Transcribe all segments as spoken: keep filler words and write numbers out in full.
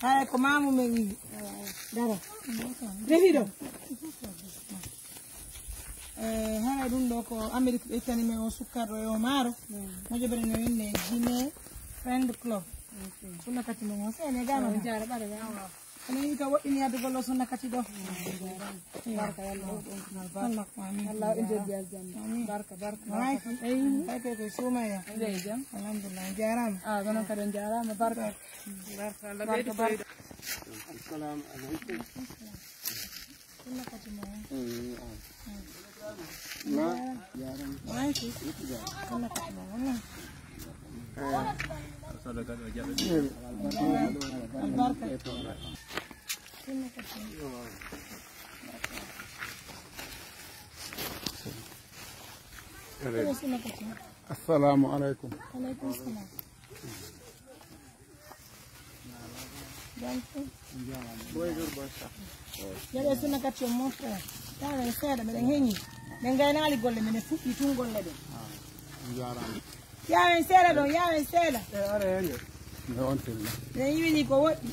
Haya ko mamu men wi. Dara. Rehido. Eh, hara ɗum ɗo ko Amérique ɓe ittani men o sukkarɗo e o maaro. Mojoɓere no innde Guinée Friend Club. Sunna kati mo mo sene gama. Jara ɓare gama. Ene yi ka woɗɗini yaddugol o sunna kati ɗo. Barka yalla ɗum. Barka. Amin. Allah o indirdi aljanna. Amin. Barka barka. Ay ko ko sumaya. Alhamdulillah jarama. Ah gonon kadi jarama barka. Barka Allah ɓeydi fayda. Assalamu alaikum. Assalamu alaikum. Yaɓe sunna kati on mofta. Tawen seeɗa meɗen heñi. Min gaynaali golle men e fuɗɗi tun golle ɗen. Yawen seeɗa ɗon yawen seeɗa. Nde on tilla. Meɗen yiwini ko woɗɗi.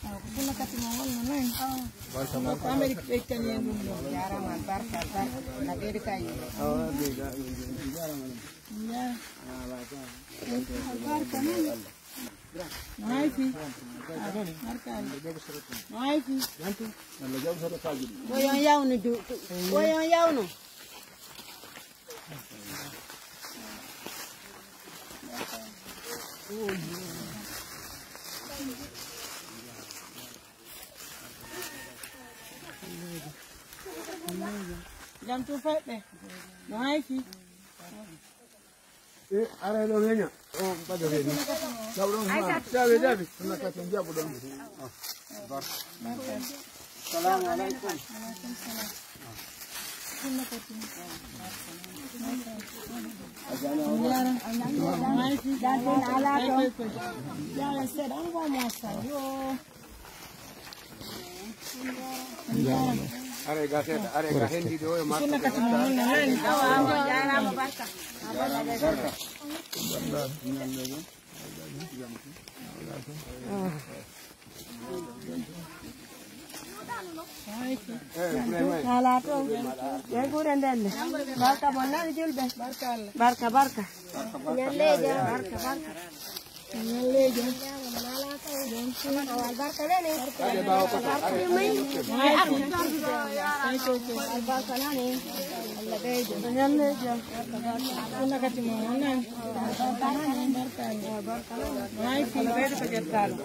Awa ko sunna kati mo wonno noon. Ɗum ko Amérique ɓe ittani en ɗum ɗo. Jarama albarka albarka. Na ɓeydi kay. Albarka noon. No hay fi. Barka. No hay fi. Woyon yawno du. Woyon yawno. Jam tu feɓɓe. No hay fi. E ara ɗo weña. O ɓaɗa weña. Jaɓu ɗon ma. Jaɓe jaɓe. Sunna kati jaɓu ɗon. Salamu alaikum. Are ga seeɗa, are ga hendide o e makko. Sunna kati mo wonno nani. Awa, awa, jarama barka. Barka. Ala to. Ɓe guure nden ne. Barka bon nani julɓe. Barka barka. Ñalleja. Barka barka. Ñalleja. Albarka nani. Albarka nani. Allah ɓeydo. Ñalleja. Sunna kati mo wonno nani. Barka nani. Barka nani. Ay fi ɓeydo ko jettala.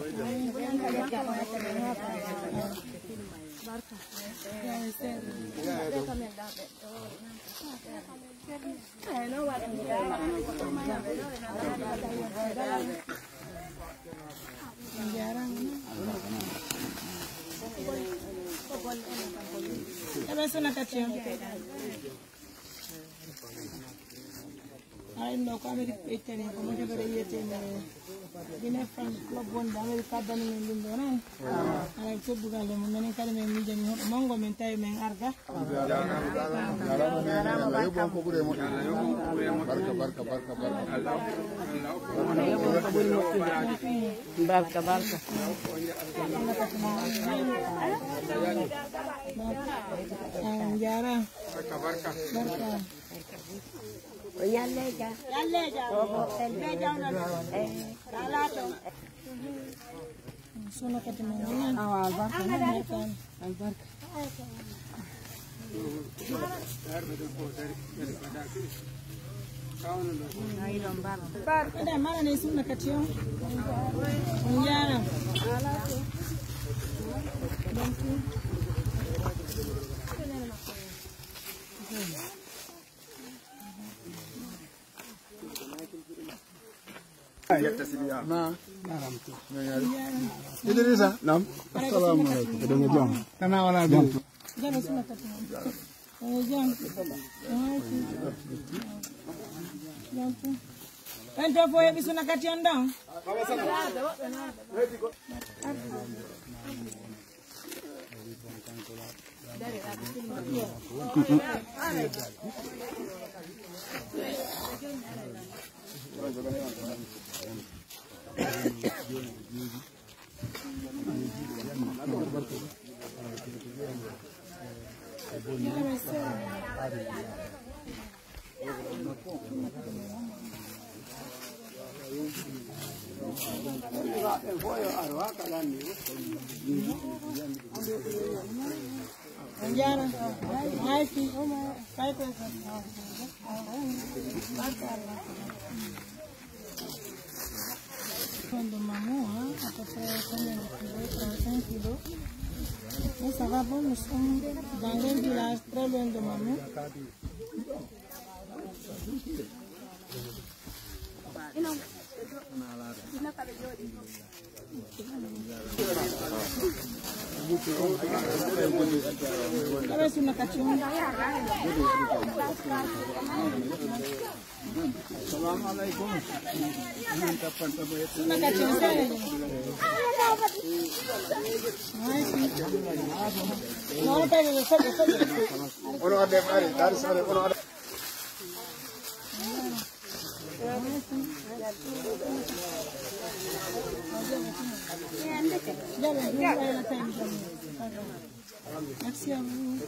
Eɓe sona kati on. Haray ɗum ɗo ko Amérique ɓe ittani ko moƴƴere wiyeteende Guinée Franc Club wonde Amérique addani men ɗum ɗo noon. Haray teddugal e mum menen kadi min miijani hoɗo manngo min tawi min arga. Barka barka barka barka. Barka barka. Barka barka. O ñalleja. Ñalleja. Be jawna. Ala to. Sona kati mo wona. Awa albarka. Albarka. Ada mana ne suna kati on. Yara. Idrissa. Nam. Assalamu alaikum. Eɗen e jam. Kana wala jam. Jam. Jam. Jam. Ɓen to fof heɓi suna kati on ɗon. Fond de Mamou, hein, à peu près combien de kilos? Trente-cinq kilos. Mais ça va, bon, nous sommes dans un village très loin de Mamou. Merci à vous.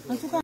En tout cas,